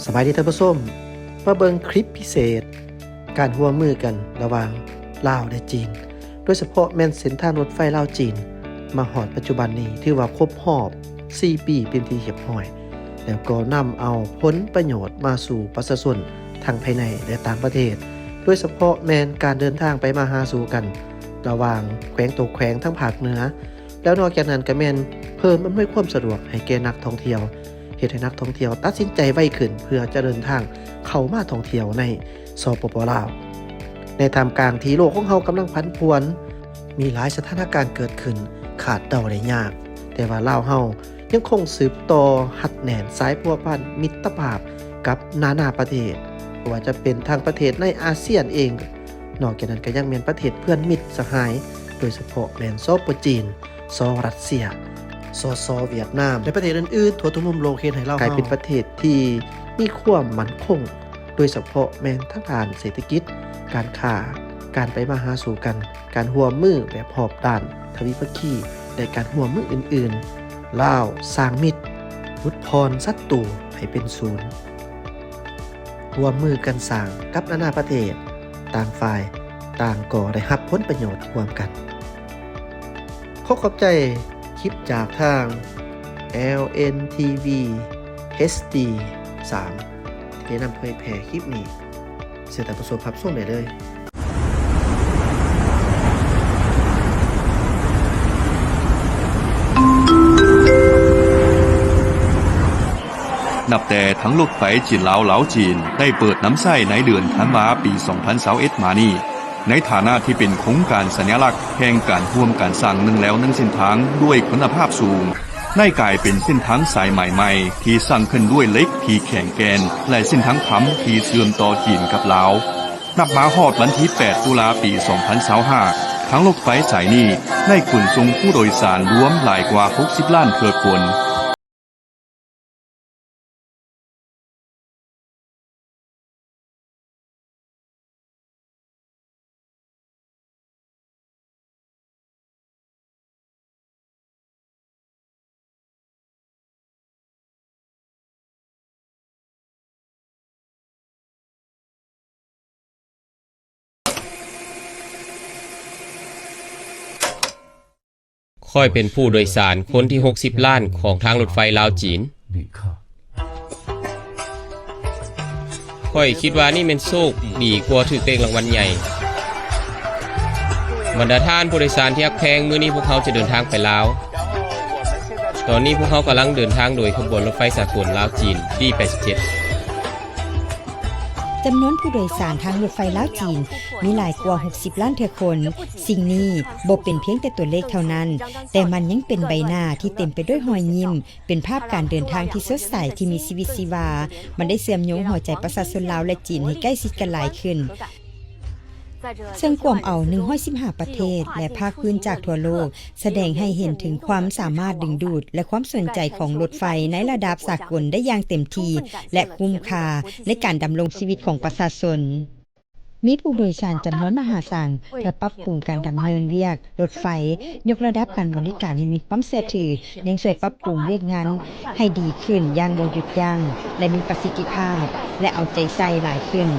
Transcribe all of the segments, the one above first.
ສະບາຍດີທ່ານຜູ້ຊົມ, ມາເບິ່ງຄລິບພິເສດ ການຮ່ວມມືກັນລະຫວ່າງລາວ ແລະ ຈີນ, ໂດຍສະເພາະແມ່ນເສັ້ນທາງລົດໄຟລາວ-ຈີນ ມາຮອດປັດຈຸບັນນີ້ ຖືວ່າຄົບຮອບສີ່ປີເປັນທີ່ຮຽບຮ້ອຍ, ແລ້ວກໍນຳເອົາຜົນປະໂຫຍດມາສູ່ປະຊາຊົນທັງພາຍໃນ ແລະ ຕ່າງປະເທດ, ໂດຍສະເພາະແມ່ນການເດີນທາງໄປມາຫາສູ່ກັນລະຫວ່າງແຂວງຕໍ່ແຂວງທາງພາກເໜືອ, ແລ້ວນອກຈາກນັ້ນກໍແມ່ນເພີ່ມອຳນວຍຄວາມສະດວກໃຫ້ແກ່ນັກທ່ອງທ່ຽວ, ເຮັດໃຫ້ນັກທ່ອງທ່ຽວຕັດສິນໃຈໄວຂຶ້ນ ເພື່ອຈະເດີນທາງເຂົ້າມາທ່ອງທ່ຽວໃນ ສປປ ລາວ. ໃນທ່າມກາງທີ່ໂລກຂອງເຮົາກຳລັງຜັນຜວນ, ມີຫຼາຍສະຖານະການເກີດຂຶ້ນ ຄາດເດົາໄດ້ຍາກ, ແຕ່ວ່າລາວເຮົາຍັງຄົງສືບຕໍ່ຮັດແໜ້ນສາຍພົວພັນມິດຕະພາບກັບນານາປະເທດ, ບໍ່ວ່າຈະເປັນທັງປະເທດໃນອາຊຽນເອງ, ນອກຈາກນັ້ນກໍຍັງແມ່ນປະເທດເພື່ອນມິດສະຫາຍ, ໂດຍສະເພາະແມ່ນ ສປ ຈີນ, ສ ຣັດເຊຍ, ສສ ຫວຽດນາມ ແລະ ປະເທດອື່ນໆທົ່ວທຸກມຸມໂລກ ເຮັດໃຫ້ລາວເຮົາກາຍເປັນປະເທດທີ່ມີຄວາມໝັ້ນຄົງ, ໂດຍສະເພາະແມ່ນທາງດ້ານເສດຖະກິດ, ການຄ້າ, ການໄປມາຫາສູ່ກັນ, ການຮ່ວມມືແບບຮອບດ້ານ, ທະວີພາຄີ ແລະ ການຮ່ວມມືອື່ນໆ. ລາວສ້າງມິດ, ຫຼຸດຜ່ອນສັດຕູໃຫ້ເປັນສູນ, ຮ່ວມມືກັນສ້າງກັບນານາປະເທດ, ຕ່າງຝ່າຍຕ່າງກໍໄດ້ຮັບຜົນປະໂຫຍດຮ່ວມກັນ. ຂໍຂອບໃຈຄລິບຈາກທາງ ແອລ ເອັນ ທີ ວີ ເອັດ ດີ ສາມ ທີ່ໄດ້ນຳເຜີຍແຜ່ຄລິບນີ້. ເຊີນທ່ານຜູ້ຊົມຮັບຊົມໄດ້ເລີຍ. ນັບແຕ່ທາງລົດໄຟຈີນລາວ ລາວ-ຈີນ ໄດ້ເປີດນຳໃຊ້ໃນເດືອນທັນວາ ປີສອງພັນຊາວເອັດມານີ້, ໃນຖານະທີ່ເປັນໂຄງການສັນຍະລັກແຫ່ງການຮ່ວມການສ້າງໜຶ່ງແລວໜຶ່ງເສັ້ນທາງດ້ວຍຄຸນນະພາບສູງ, ໄດ້ກາຍເປັນເສັ້ນທາງສາຍໄໝໃໝ່ທີ່ສ້າງຂຶ້ນດ້ວຍເຫຼັກທີ່ແຂງແກ່ນ ແລະ ເສັ້ນທາງທຳທີ່ເຊື່ອມຕໍ່ຈີນກັບລາວ. ນັບມາຮອດວັນທີແປດ ຕຸລາ ປີສອງພັນຊາວຫ້າ, ທາງລົດໄຟສາຍນີ້ໄດ້ຂົນສົ່ງຜູ້ໂດຍສານລວມຫຼາຍກວ່າຫົກສິບລ້ານເທື່ອຄົນ. ຂ້ອຍເປັນຜູ້ໂດຍສານຄົນທີຫົກສິບລ້ານຂອງທາງລົດໄຟລາວ-ຈີນ. ຂ້ອຍຄິດວ່ານີ້ແມ່ນໂຊກດີກວ່າຖືກເລກລາງວັນໃຫຍ່. ບັນດາທ່ານຜູ້ໂດຍສານທີ່ຮັກແພງ, ມື້ນີ້ພວກເຮົາຈະເດີນທາງໄປລາວ. ຕອນນີ້ພວກເຮົາກຳລັງເດີນທາງໂດຍຂະບວນລົດໄຟສາກົນລາວ-ຈີນ ດີ ແປດສິບເຈັດ. ຈຳນວນຜູ້ໂດຍສານທາງລົດໄຟລາວ-ຈີນມີຫຼາຍກວ່າຫົກສິບລ້ານເທື່ອຄົນ. ສິ່ງນີ້ບໍ່ເປັນພຽງແຕ່ຕົວເລກເທົ່ານັ້ນ, ແຕ່ມັນຍັງເປັນໃບໜ້າທີ່ເຕັມໄປດ້ວຍຮອຍຍິ້ມ, ເປັນພາບການເດີນທາງທີ່ສົດໃສ, ທີ່ມີຊີວິດຊີວາ. ມັນໄດ້ເຊື່ອມໂຍງຫົວໃຈປະຊາຊົນລາວ ແລະ ຈີນໃຫ້ໃກ້ຊິດກັນຫຼາຍຂຶ້ນ. ເຊິ່ງກວມເອົາໜຶ່ງຮ້ອຍສິບຫ້າປະເທດ ແລະ ພາກພື້ນຈາກທົ່ວໂລກ, ສະແດງໃຫ້ເຫັນເຖິງຄວາມສາມາດດຶງດູດ ແລະ ຄວາມສົນໃຈຂອງລົດໄຟໃນລະດັບສາກົນໄດ້ຢ່າງເຕັມທີ່ ແລະ ຄຸ້ມຄ່າໃນການດຳລົງຊີວິດຂອງປະຊາຊົນ. ມີຜູ້ໂດຍສານຈຳນວນມະຫາສານເພື່ອປັບປຸງການດຳເນີນວຽກລົດໄຟ, ຍົກລະດັບການບໍລິການໃຫ້ມີຄວາມເຊື່ອຖື, ຍັງຊ່ວຍປັບປຸງວຽກງານໃຫ້ດີຂຶ້ນຢ່າງບໍ່ຢຸດຢັ້ງ ແລະ ມີປະສິດທິພາບ ແລະ ເອົາໃຈໃສ່ຫຼາຍຂຶ້ນ.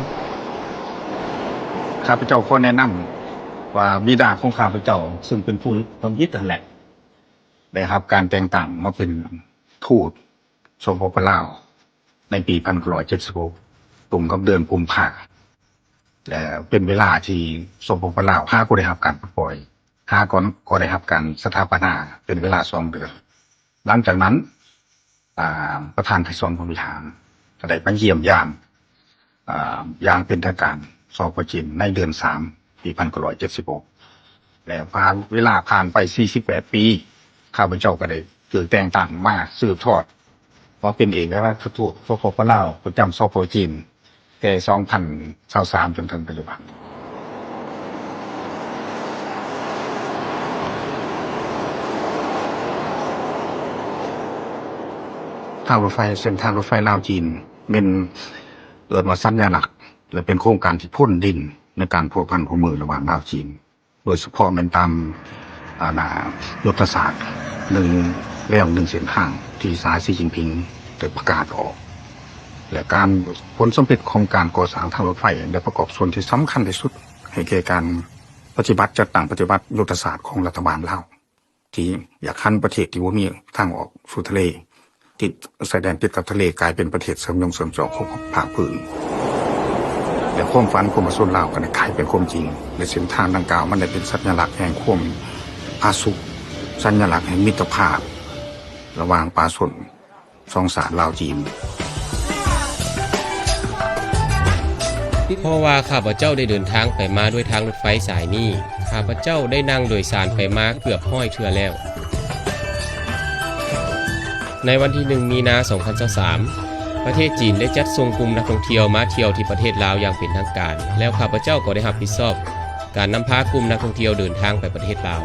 ຂ້າພະເຈົ້າຂໍແນະນຳວ່າ ບິດາຂອງຂ້າພະເຈົ້າ ເຊິ່ງເປັນຜູ້ທຳອິດຫັ້ນແຫຼະ ໄດ້ຮັບການແຕ່ງຕັ້ງມາເປັນທູດ ສປປ ລາວ ໃນປີພັນເກົ້າຮ້ອຍເຈັດສິບຫົກ ຕົງກັບເດືອນກຸມພາ ແລະ ເປັນເວລາທີ່ ສປປ ລາວ ຫາກໍໄດ້ຮັບການປົດປ່ອຍ, ຫາກໍ ກໍໄດ້ຮັບການສະຖາປະນາເປັນເວລາສອງເດືອນ. ຫຼັງຈາກນັ້ນ ອ່າ ປະທານໄກສອນພົມວິຫານກໍໄດ້ມາຢ້ຽມຢາມ ອ່າ ຢ່າງເປັນທາງການ ສປ ຈີນ ໃນເດືອນສາມ ປີພັນເກົ້າຮ້ອຍເຈັດສິບຫົກ ແລະ ຜ່ານເວລາຜ່ານໄປສີ່ສິບແປດປີ, ຂ້າພະເຈົ້າກໍໄດ້ຖືກແຕ່ງຕັ້ງມາສືບທອດ ວ່າເປັນເອກອັກຄະທູດ ສປປ ລາວ ປະຈຳ ສປ ຈີນ ແຕ່ສອງພັນຊາວສາມ ຈົນເຖິງປັດຈຸບັນ. ທາງລົດໄຟ ເສັ້ນທາງລົດໄຟລາວ-ຈີນ ແມ່ນເອີ້ນວ່າສັນຍາລັກ ແລະ ເປັນໂຄງການທີ່ພົ້ນດິນໃນການພົວພັນຮ່ວມມືລະຫວ່າງລາວ-ຈີນ. ໂດຍສະເພາະແມ່ນຕາມ ອັນນ່າ ຍຸດທະສາດໜຶ່ງແລວໜຶ່ງເສັ້ນທາງ ທີ່ສາຍ ສີຈິ້ນຜິງ ໄດ້ປະກາດອອກ. ແລະ ການ ຜົນສຳເລັດຂອງການກໍ່ສ້າງທາງລົດໄຟ ໄດ້ປະກອບສ່ວນທີ່ສຳຄັນທີ່ສຸດ ໃຫ້ແກ່ການປະຕິບັດ ຈັດຕັ້ງປະຕິບັດຍຸດທະສາດຂອງລັດຖະບານລາວ ທີ່ຢາກຫັນປະເທດທີ່ບໍ່ມີທາງອອກສູ່ທະເລ ຕິດຊາຍແດນຕິດກັບທະເລ ກາຍເປັນປະເທດເຊື່ອມໂຍງເຊື່ອມຊອກຂອງພາກພື້ນ ແລະ ຄວາມຝັນຂອງປະຊາຊົນລາວກໍໄດ້ກາຍເປັນຄວາມຈິງ ແລະ ເສັ້ນທາງດັ່ງກ່າວມັນໄດ້ເປັນສັນຍະລັກແຫ່ງຄວາມຜາສຸກ, ສັນຍະລັກແຫ່ງມິດຕະພາບລະຫວ່າງປະຊາຊົນ ສອງຊາດລາວຈີນ. ເພາະວ່າຂ້າພະເຈົ້າໄດ້ເດີນທາງໄປມາດ້ວຍທາງລົດໄຟສາຍນີ້, ຂ້າພະເຈົ້າໄດ້ນັ່ງໂດຍສານໄປມາເກືອບຮ້ອຍເທື່ອແລ້ວ. ໃນວັນທີໜຶ່ງ ມີນາ ສອງພັນຊາວສາມ ປະເທດຈີນໄດ້ຈັດສົ່ງກຸ່ມນັກທ່ອງທ່ຽວມາທ່ຽວທີ່ປະເທດລາວຢ່າງເປັນທາງການ, ແລ້ວຂ້າພະເຈົ້າກໍໄດ້ຮັບຜິດຊອບ ການນຳພາກຸ່ມນັກທ່ອງທ່ຽວເດີນທາງໄປປະເທດລາວ.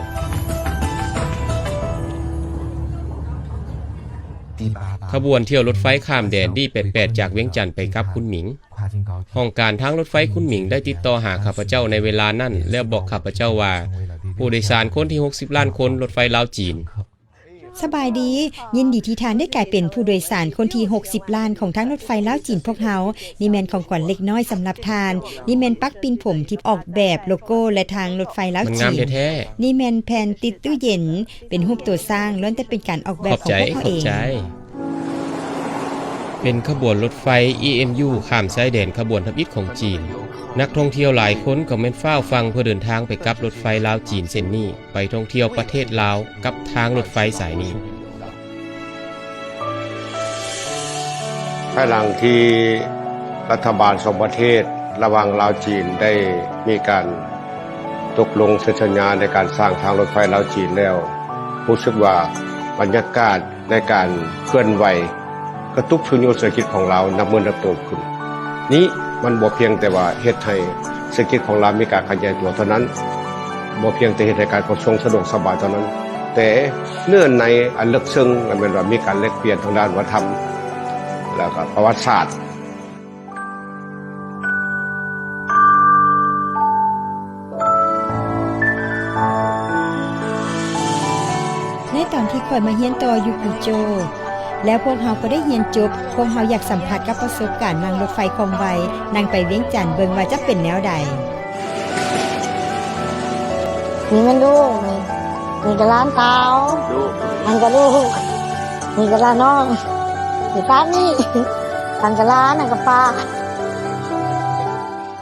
ຂະບວນທ່ຽວລົດໄຟຂ້າມແດນ ດີ ແປດແປດ ຈາກວຽງຈັນໄປກັບຄຸນໝິງ. ຫ້ອງການທາງລົດໄຟຄຸນໝິງໄດ້ຕິດຕໍ່ຫາຂ້າພະເຈົ້າໃນເວລານັ້ນ ແລ້ວບອກຂ້າພະເຈົ້າວ່າ ຜູ້ໂດຍສານຄົນທີຫົກສິບລ້ານຄົນລົດໄຟລາວຈີນ. ສະບາຍດີ, ຍິນດີທີ່ທ່ານໄດ້ກາຍເປັນຜູ້ໂດຍສານຄົນທີຫົກສິບລ້ານຂອງທາງລົດໄຟລາວຈີນພວກເຮົາ. ນີ້ແມ່ນຂອງຂວັນເລັກນ້ອຍສຳລັບທ່ານ. ນີ້ແມ່ນປັກປິ່ນຜົມທີ່ອອກແບບໂລໂກ້ ແລະ ທາງລົດໄຟລາວຈີນ. ນີ້ແມ່ນແຜ່ນຕິດຕູ້ເຢັນ ເປັນຮູບຕົວຊ້າງ, ລ້ວນແຕ່ເປັນການອອກແບບຂອງພວກເຮົາເອງ. ເປັນຂະບວນລົດໄຟ ອີ ເອັມ ຢູ ຂ້າມຊາຍແດນຂະບວນທຳອິດຂອງຈີນ. ນັກທ່ອງທ່ຽວຫຼາຍຄົນກໍແມ່ນຟ້າວຟັ່ງເພື່ອເດີນທາງໄປກັບລົດໄຟລາວຈີນເສັ້ນນີ້ ໄປທ່ອງທ່ຽວປະເທດລາວກັບທາງລົດໄຟສາຍນີ້. ພາຍຫຼັງທີ່ລັດຖະບານສອງປະເທດລະຫວ່າງລາວຈີນໄດ້ມີການຕົກລົງເຊັນສັນຍາໃນການສ້າງທາງລົດໄຟລາວຈີນແລ້ວ, ຮູ້ສຶກວ່າບັນຍາກາດ ໃນການເຄື່ອນໄຫວກະຕຸກຊຸກຍູ້ເສດຖະກິດຂອງລາວນັບມື້ນັບໂຕຂຶ້ນ. ນີ້ມັນບໍ່ພຽງແຕ່ວ່າເຮັດໃຫ້ເສດຖະກິດຂອງລາວມີການຂະຫຍາຍຕົວເທົ່ານັ້ນ, ບໍ່ພຽງແຕ່ເຮັດໃຫ້ການຂົນສົ່ງສະດວກສະບາຍເທົ່ານັ້ນ, ແຕ່ເນື້ອໃນອັນເລິກເຊິ່ງ ແມ່ນວ່າມີການແລກປ່ຽນທາງດ້ານວັດທະນະທຳ ແລ້ວກະປະຫວັດສາດ. ໃນຕອນທີ່ຂ້ອຍມາຮຽນຕໍ່ຢູ່ກູໂຈ ແລ້ວພວກເຮົາກໍໄດ້ຮຽນຈົບ, ພວກເຮົາຢາກສຳຜັດກັບປະສົບການນັ່ງລົດໄຟຄວາມໄວ ນັ່ງໄປວຽງຈັນເບິ່ງວ່າຈະເປັນແນວໃດ. ນີ້ແມ່ນລູກ, ນີ້ ນີ້ກໍຫຼານສາວ, ອັນກໍລູກ, ນີ້ກໍຫຼານນ້ອງ, ນີ້ສາມີ, ອັນກໍຫຼານ, ອັນກໍປ້າ.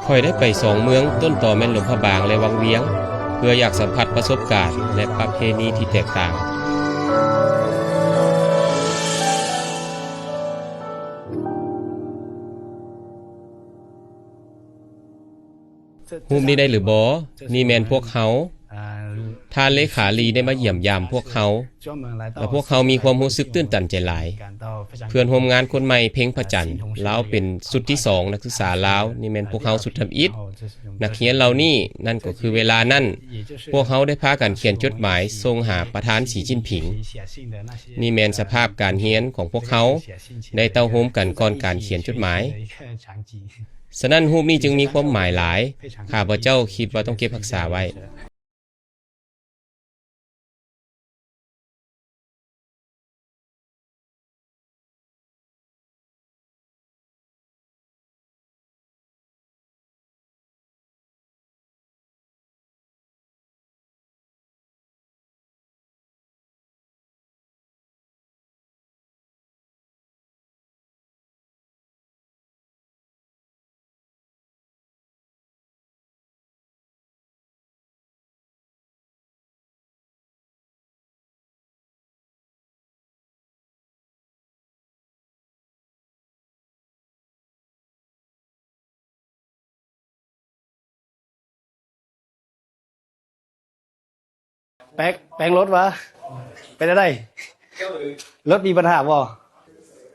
ຂ້ອຍໄດ້ໄປສອງເມືອງ, ຕົ້ນຕໍແມ່ນຫຼວງພະບາງ ແລະ ວັງວຽງ, ເພື່ອຢາກສຳຜັດປະສົບການ ແລະ ປະເພນີທີ່ແຕກຕ່າງ. ຮູບນີ້ໄດ້ຫຼືບໍ່? ນີ້ແມ່ນພວກເຮົາ. ທ່ານເລຂາລີໄດ້ມາຢ້ຽມຢາມພວກເຮົາ, ແລະ ພວກເຮົາມີຄວາມຮູ້ສຶກຕື່ນຕັນໃຈຫຼາຍ. ເພື່ອນຮ່ວມງານຄົນໃໝ່ເພັງພະຈັນ, ລາວເປັນຊຸດທີສອງ, ນັກສຶກສາລາວ, ນີ້ແມ່ນພວກເຮົາຊຸດທຳອິດ. ນັກຮຽນເຫຼົ່ານີ້, ນັ້ນກໍຄືເວລານັ້ນ, ພວກເຮົາໄດ້ພາກັນຂຽນຈົດໝາຍສົ່ງຫາປະທານສີຈິ້ນຜິງ. ນີ້ແມ່ນສະພາບການຮຽນຂອງພວກເຮົາ, ໄດ້ເຕົ້າໂຮມກັນກ່ອນການຂຽນຈົດໝາຍ. ສະນັ້ນ, ຮູບນີ້ຈຶ່ງມີຄວາມໝາຍຫຼາຍ. ຂ້າພະເຈົ້າຄິດວ່າຕ້ອງເກັບຮັກສາໄວ້. ແປງ ແປງລົດຫວາ? ເປັນແນວໃດ? ລົດມີບັນຫາບໍ່?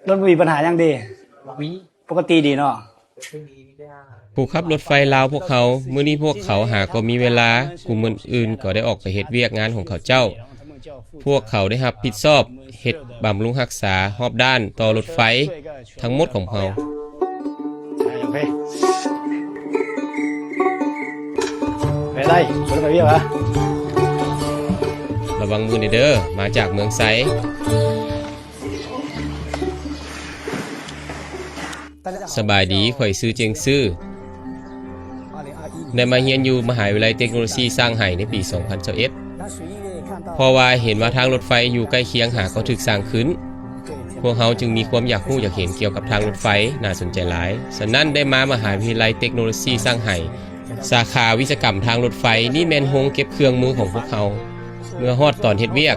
ລົດບໍ່ມີບັນຫາຫຍັງເດ? ບໍ່ມີ. ປົກກະຕິດີເນາະ. ຜູ້ຂັບລົດໄຟລາວພວກເຮົາ, ມື້ນີ້ພວກເຂົາຫາກໍມີເວລາ, ກຸ່ມອື່ນໆກໍໄດ້ອອກໄປເຮັດວຽກງານຂອງເຂົາເຈົ້າ. ພວກເຂົາໄດ້ຮັບຜິດຊອບເຮັດບຳລຸງຮັກສາຮອບດ້ານຕໍ່ລົດໄຟທັງໝົດຂອງເຮົາ. ໄປໄດ້ ບໍ່ໄດ້ໄປວຽກຫວາ? ລະວັງມືແດ່ເດີ, ມາຈາກເມືອງໄຊ. ສະບາຍດີ, ຂ້ອຍຊື່ເຈັງຊື່ ໄດ້ມາຮຽນຢູ່ມະຫາວິທະຍາໄລເຕັກໂນໂລຊີຊ່າງໄຫໃນປີສອງພັນຊາວເອັດ ເພາະວ່າເຫັນວ່າທາງລົດໄຟຢູ່ໃກ້ຄຽງຫາກໍຖືກສ້າງຂຶ້ນ. ພວກເຮົາຈຶ່ງມີຄວາມຢາກຮູ້ຢາກເຫັນກ່ຽວກັບທາງລົດໄຟ, ໜ້າສົນໃຈຫຼາຍ. ສະນັ້ນໄດ້ມາມະຫາວິທະຍາໄລເຕັກໂນໂລຊີຊ່າງໄຫ ສາຂາວິດສະກຳທາງລົດໄຟ. ນີ້ແມ່ນໂຮງເກັບເຄື່ອງມືຂອງພວກເຮົາ. ເມື່ອຮອດຕອນເຮັດວຽກ,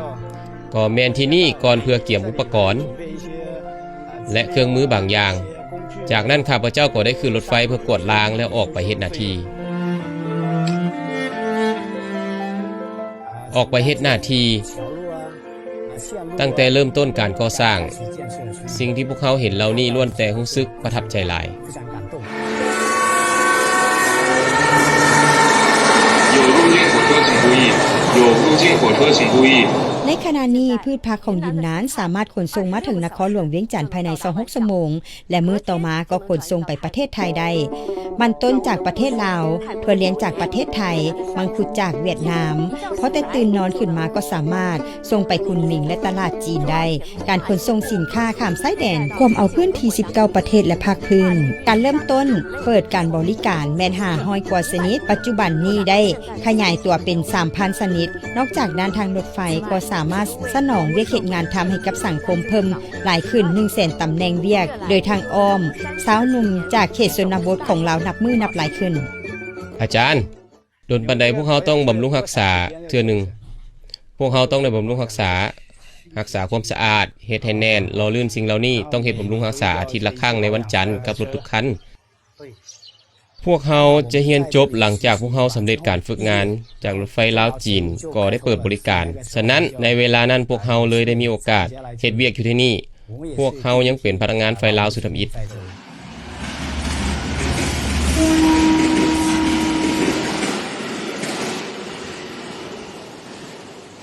ກໍແມ່ນທີ່ນີ້ກ່ອນເພື່ອກຽມອຸປະກອນ ແລະ ເຄື່ອງມືບາງຢ່າງ. ຈາກນັ້ນຂ້າພະເຈົ້າກໍໄດ້ຂຶ້ນລົດໄຟເພື່ອກວດລາງ ແລ້ວອອກໄປເຮັດໜ້າທີ່. ອອກໄປເຮັດໜ້າທີ່. ຕັ້ງແຕ່ເລີ່ມຕົ້ນການກໍ່ສ້າງ, ສິ່ງທີ່ພວກເຮົາເຫັນເຫຼົ່ານີ້ລ້ວນແຕ່ຮູ້ສຶກປະທັບໃຈຫຼາຍ. ในขณะนี้ พืชผักของยูนนานสามารถขนส่งมาถึงนครหลวงเวียงจันทร์ภายในซาวหกชั่วโมง และมื้อต่อมาก็ขนส่งไปประเทศไทยได้ มันต้นจากประเทศลาว ถั่วเหลียงจากประเทศไทย มังคุดจากเวียดนาม พอแต่ตื่นนอนขึ้นมาก็สามารถส่งไปคุนหมิงและตลาดจีนได้ การขนส่งสินค้าข้ามชายแดน รวมเอาพื้นที่สิบเก้าประเทศและภาคพื้น การเริ่มต้นเปิดการบริการแม่นห้าร้อยกว่าชนิด ปัจจุบันนี้ได้ขยายตัวเป็นสามพันชนิด นอกจากนั้นทางรถไฟก็สามารถสนองเวียกเฮ็ดงานทำให้กับสังคมเพิ่มหลายขึ้นหนึ่งแสนตำแหน่งเวียก โดยทางอ้อม ชาวหนุ่มจากเขตชนบทของลาวนับมื้อนับหลายขึ้น. ອາຈານ, ດົນປານໃດພວກເຮົາຕ້ອງບຳລຸງຮັກສາເທື່ອໜຶ່ງ? ພວກເຮົາຕ້ອງໄດ້ບຳລຸງຮັກສາ, ຮັກສາຄວາມສະອາດ, ເຮັດໃຫ້ແໜ້ນ, ຫຼໍ່ລື່ນ. ສິ່ງເຫຼົ່ານີ້ຕ້ອງເຮັດບຳລຸງຮັກສາອາທິດລະຄັ້ງໃນວັນຈັນກັບລົດທຸກຄັນ. ພວກເຮົາຈະຮຽນຈົບຫຼັງຈາກພວກເຮົາສຳເລັດການຝຶກງານຈາກລົດໄຟລາວ-ຈີນ ກໍໄດ້ເປີດບໍລິການ. ສະນັ້ນ ໃນເວລານັ້ນພວກເຮົາເລີຍໄດ້ມີໂອກາດເຮັດວຽກຢູ່ທີ່ນີ້. ພວກເຮົາຍັງເປັນພະນັກງານໄຟລາວຊຸດທຳອິດ.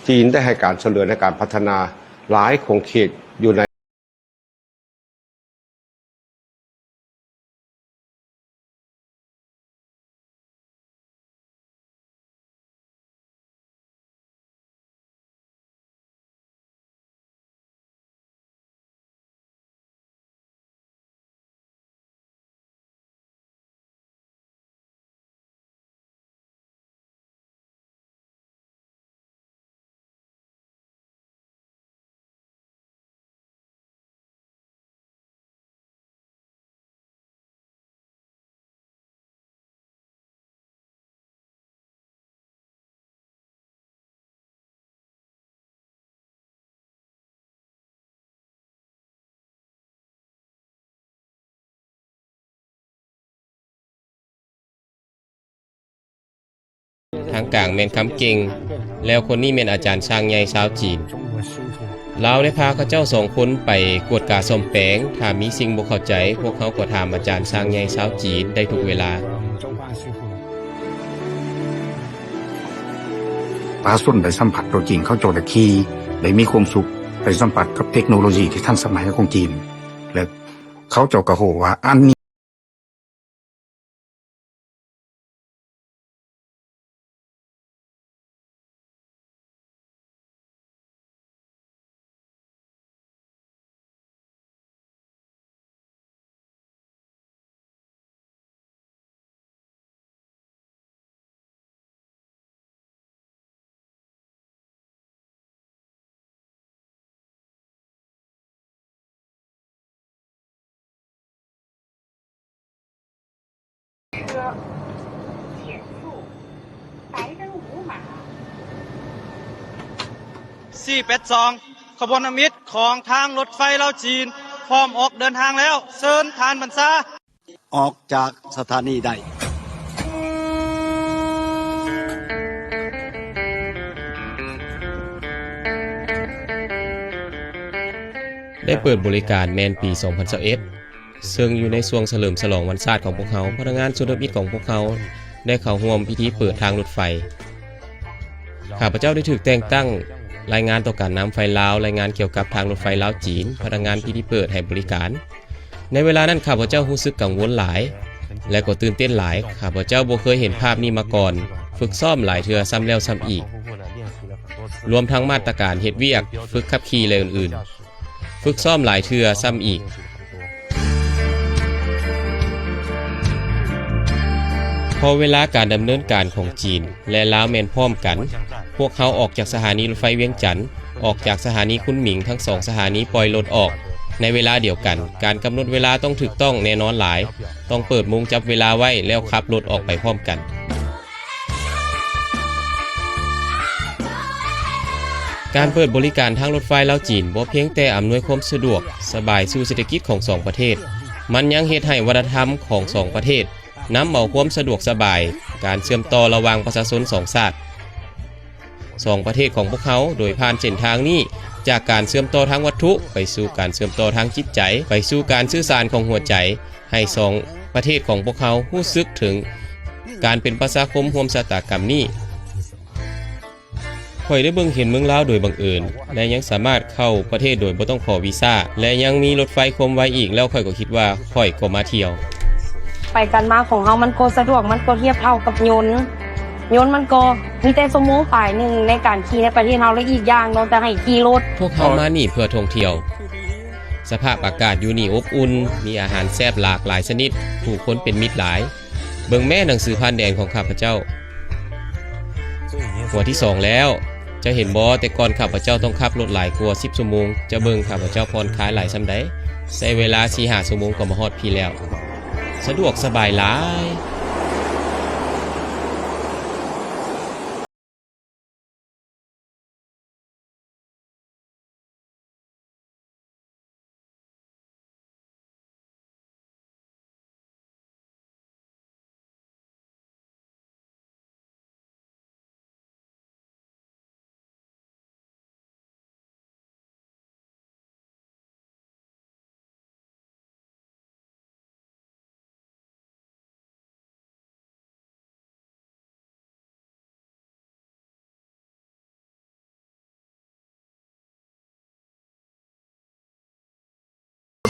ຈີນໄດ້ໃຫ້ການຊ່ວຍເຫຼືອໃນການພັດທະນາຫຼາຍຂົງເຂດຢູ່ໃນ ທາງກາງແມ່ນຄຳເກັ່ງ, ແລ້ວຄົນນີ້ແມ່ນອາຈານຊ່າງໃຫຍ່ຊາວຈີນ. ລາວໄດ້ພາເຂົາເຈົ້າສອງຄົນໄປກວດກາສ້ອມແປງ, ຖ້າມີສິ່ງບໍ່ເຂົ້າໃຈ, ພວກເຮົາກໍຖາມອາຈານຊ່າງໃຫຍ່ຊາວຈີນໄດ້ທຸກເວລາ. ປະຊາຊົນໄດ້ສຳຜັດໂຕຈິງ, ເຂົາເຈົ້າໄດ້ຂີ່, ໄດ້ມີຄວາມສຸກ, ໄດ້ສຳຜັດກັບເຕັກໂນໂລຢີທີ່ທັນສະໄໝຂອງຈີນ ແລະ ເຂົາເຈົ້າກໍຮູ້ວ່າອັນນີ້ ສີ່ແປດສອງ ຂະບວນທຳອິດຂອງທາງລົດໄຟລາວຈີນ ພ້ອມອອກເດີນທາງແລ້ວ. ເຊີນທ່ານບັນຊາ. ອອກຈາກສະຖານີໄດ້. ໄດ້ເປີດບໍລິການແມ່ນປີສອງພັນຊາວເອັດ ເຊິ່ງຢູ່ໃນຊ່ວງສະເຫຼີມສະຫຼອງວັນຊາດຂອງພວກເຮົາ, ພະນັກງານຊົນທຳອິດຂອງພວກເຮົາໄດ້ເຂົ້າຮ່ວມພິທີເປີດທາງລົດໄຟ. ຂ້າພະເຈົ້າໄດ້ຖືກແຕ່ງຕັ້ງລາຍງານຕໍ່ການນຳໄຟລາວ, ລາຍງານກ່ຽວກັບທາງລົດໄຟລາວ-ຈີນ, ພະນັກງານພິທີເປີດໃຫ້ບໍລິການ. ໃນເວລານັ້ນ ຂ້າພະເຈົ້າຮູ້ສຶກກັງວົນຫຼາຍ ແລະ ກໍຕື່ນເຕັ້ນຫຼາຍ. ຂ້າພະເຈົ້າບໍ່ເຄີຍເຫັນພາບນີ້ມາກ່ອນ. ຝຶກຊ້ອມຫຼາຍເທື່ອຊ້ຳແລ້ວຊ້ຳອີກ, ລວມທັງມາດຕະການເຮັດວຽກ, ຝຶກຂັບຂີ່ ແລະ ອື່ນໆ. ຝຶກຊ້ອມຫຼາຍເທື່ອຊ້ຳອີກ. ເພາະເວລາການດຳເນີນການຂອງຈີນ ແລະ ລາວແມ່ນພ້ອມກັນ. ພວກເຮົາອອກຈາກສະຖານີລົດໄຟວຽງຈັນ, ອອກຈາກສະຖານີຄຸນໝິງ, ທັງສອງສະຖານີປ່ອຍລົດອອກໃນເວລາດຽວກັນ. ການກຳນົດເວລາຕ້ອງຖືກຕ້ອງແນ່ນອນຫຼາຍ, ຕ້ອງເປີດໂມງຈັບເວລາໄວ້ ແລ້ວຂັບລົດອອກໄປພ້ອມກັນ. ການເປີດບໍລິການທາງລົດໄຟລາວຈີນບໍ່ພຽງແຕ່ອຳນວຍຄວາມສະດວກສະບາຍສູ່ເສດຖະກິດຂອງສອງປະເທດ, ມັນຍັງເຮັດໃຫ້ວັດທະນະທຳຂອງສອງປະເທດ ນຳເອົາຄວາມສະດວກສະບາຍ, ການເຊື່ອມຕໍ່ລະຫວ່າງປະຊາຊົນສອງຊາດ, ສອງປະເທດຂອງພວກເຮົາ, ໂດຍຜ່ານເສັ້ນທາງນີ້, ຈາກການເຊື່ອມຕໍ່ທາງວັດຖຸ ໄປສູ່ການເຊື່ອມຕໍ່ທາງຈິດໃຈ, ໄປສູ່ການສື່ສານຂອງຫົວໃຈ, ໃຫ້ສອງປະເທດຂອງພວກເຮົາຮູ້ສຶກເຖິງການເປັນປະຊາຄົມຮ່ວມຊະຕາກຳນີ້. ຂ້ອຍໄດ້ເບິ່ງເຫັນເມືອງລາວໂດຍບັງເອີນ ແລະ ຍັງສາມາດເຂົ້າປະເທດໂດຍບໍ່ຕ້ອງຂໍວີຊາ ແລະ ຍັງມີລົດໄຟຄວາມໄວອີກ, ແລ້ວຂ້ອຍກໍຄິດວ່າຂ້ອຍກໍມາທ່ຽວ. ໄປກັນມາຂອງເຮົາມັນກໍສະດວກ, ມັນກໍທຽບເທົ່າກັບຍົນ. ຍົນມັນກໍມີແຕ່ຊົ່ວໂມງປາຍໜຶ່ງໃນການຂີ່ໃນປະເທດເຮົາ, ແລະ ອີກຢ່າງເນາະ ຈະໃຫ້ຂີ່ລົດ. ພວກເຮົາມານີ້ເພື່ອທ່ອງທ່ຽວ. ສະພາບອາກາດຢູ່ນີ້ອົບອຸ່ນ, ມີອາຫານແຊບຫຼາກຫຼາຍຊະນິດ, ຜູ້ຄົນເປັນມິດຫຼາຍ. ເບິ່ງແມ້ໜັງສືຜ່ານແດນຂອງຂ້າພະເຈົ້າ. ຫົວທີສອງແລ້ວ. ເຈົ້າເຫັນບໍ່, ແຕ່ກ່ອນຂ້າພະເຈົ້າຕ້ອງຂັບລົດຫຼາຍກວ່າສິບຊົ່ວໂມງ. ເຈົ້າເບິ່ງຂ້າພະເຈົ້າຜ່ອນຄາຍຫຼາຍສ່ຳໃດ? ໃຊ້ເວລາສີ່ຫ້າຊົ່ວໂມງກໍມາຮອດພີ້ແລ້ວ. ສະດວກສະບາຍຫຼາຍ.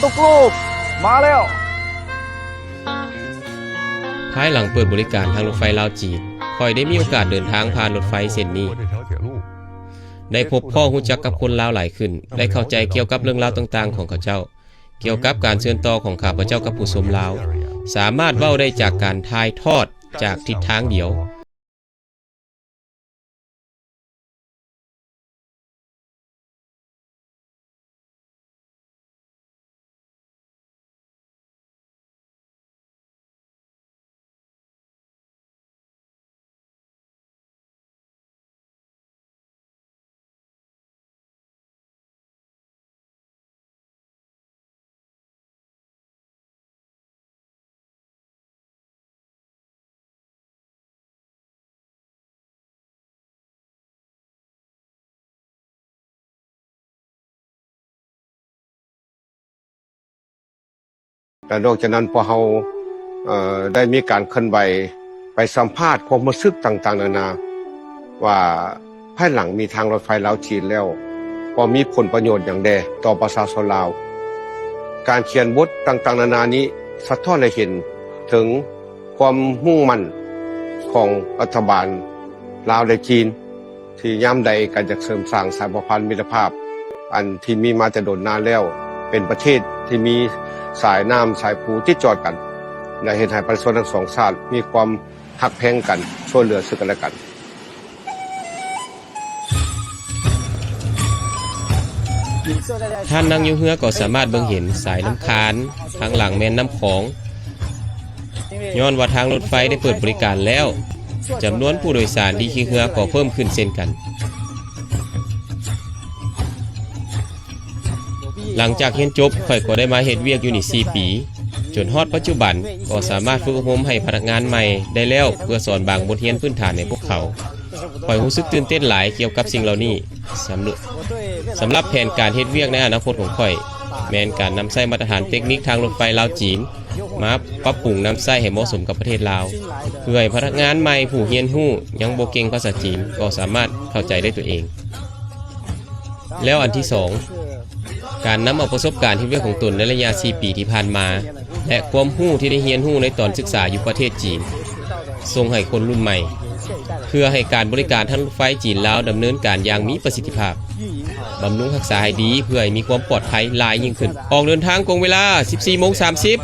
ຕຸກລູກ ມາແລ້ວ. ພາຍຫຼັງເປີດບໍລິການທາງລົດໄຟລາວຈີນ, ຂ້ອຍໄດ້ມີໂອກາດເດີນທາງຜ່ານລົດໄຟເສັ້ນນີ້, ໄດ້ພົບພໍ້ຮູ້ຈັກກັບຄົນລາວຫຼາຍຂຶ້ນ, ໄດ້ເຂົ້າໃຈກ່ຽວກັບເລື່ອງລາວຕ່າງໆຂອງເຂົາເຈົ້າ. ກ່ຽວກັບການເຊື່ອມຕໍ່ຂອງຂ້າພະເຈົ້າກັບຜູ້ຊົມລາວ, ສາມາດເວົ້າໄດ້ຈາກການຖ່າຍທອດຈາກທິດທາງດຽວ. ແລະ ນອກຈາກນັ້ນ ພວກເຮົາ ເອີ ໄດ້ມີການເຄື່ອນໄຫວໄປສຳພາດຄວາມຮູ້ສຶກຕ່າງໆນານາ ວ່າພາຍຫຼັງມີທາງລົດໄຟລາວຈີນແລ້ວ ກໍມີຜົນປະໂຫຍດຫຍັງແດ່ຕໍ່ປະຊາຊົນລາວ. ການຂຽນບົດຕ່າງໆນານານີ້ ສະທ້ອນໃຫ້ເຫັນເຖິງຄວາມມຸ່ງໝັ້ນຂອງລັດຖະບານລາວ ແລະ ຈີນ ທີ່ຍາມໃດກໍຢາກເສີມສ້າງສາຍພົວພັນມິດຕະພາບ ອັນທີ່ມີມາແຕ່ດົນນານແລ້ວ, ເປັນປະເທດທີ່ມີສາຍນ້ຳສາຍພູຕິດຈອດກັນ ແລະ ເຮັດໃຫ້ປະຊາຊົນທັງສອງຊາດມີຄວາມຮັກແພງກັນ, ຊ່ວຍເຫຼືອເຊິ່ງກັນແລະກັນ. ທ່ານນັ່ງຢູ່ເຮືອກໍສາມາດເບິ່ງເຫັນສາຍນ້ຳຄານ, ທາງຫຼັງແມ່ນນ້ຳຂອງ. ຍ້ອນວ່າທາງລົດໄຟໄດ້ເປີດບໍລິການແລ້ວ, ຈຳນວນຜູ້ໂດຍສານທີ່ຂີ່ເຮືອກໍເພີ່ມຂຶ້ນເຊັ່ນກັນ. ຫຼັງຈາກຮຽນຈົບ, ຂ້ອຍກໍໄດ້ມາເຮັດວຽກຢູ່ນີ້ສີ່ປີ, ຈົນຮອດປັດຈຸບັນກໍສາມາດຝຶກອົບຮົມໃຫ້ພະນັກງານໃໝ່ໄດ້ແລ້ວ ເພື່ອສອນບາງບົດຮຽນພື້ນຖານໃຫ້ພວກເຂົາ. ຂ້ອຍຮູ້ສຶກຕື່ນເຕັ້ນຫຼາຍກ່ຽວກັບສິ່ງເຫຼົ່ານີ້. ສຳ ສຳລັບແຜນການເຮັດວຽກໃນອະນາຄົດຂອງຂ້ອຍ ແມ່ນການນຳໃຊ້ມາດຕະຖານເຕັກນິກທາງລົດໄຟລາວຈີນ ມາປັບປຸງນຳໃຊ້ໃຫ້ເໝາະສົມກັບປະເທດລາວ ເພື່ອໃຫ້ພະນັກງານໃໝ່ຜູ້ຮຽນຮູ້ຍັງບໍ່ເກັ່ງພາສາຈີນ ກໍສາມາດເຂົ້າໃຈໄດ້ຕົວເອງ. ແລ້ວອັນທີສອງ, ການນຳເອົາປະສົບການເຮັດວຽກຂອງຕົນໃນໄລຍະສີ່ປີທີ່ຜ່ານມາ ແລະ ຄວາມຮູ້ທີ່ໄດ້ຮຽນຮູ້ໃນຕອນສຶກສາຢູ່ປະເທດຈີນ ສົ່ງໃຫ້ຄົນລຸ້ນໃໝ່ ເພື່ອໃຫ້ການບໍລິການທາງລົດໄຟຈີນລາວດຳເນີນການຢ່າງມີປະສິດທິພາບ, ບຳລຸງຮັກສາໃຫ້ດີເພື່ອໃຫ້ມີຄວາມປອດໄພຫຼາຍຍິ່ງຂຶ້ນ. ອອກເດີນທາງກົງເວລາສິບສີ່ໂມງສາມສິບ.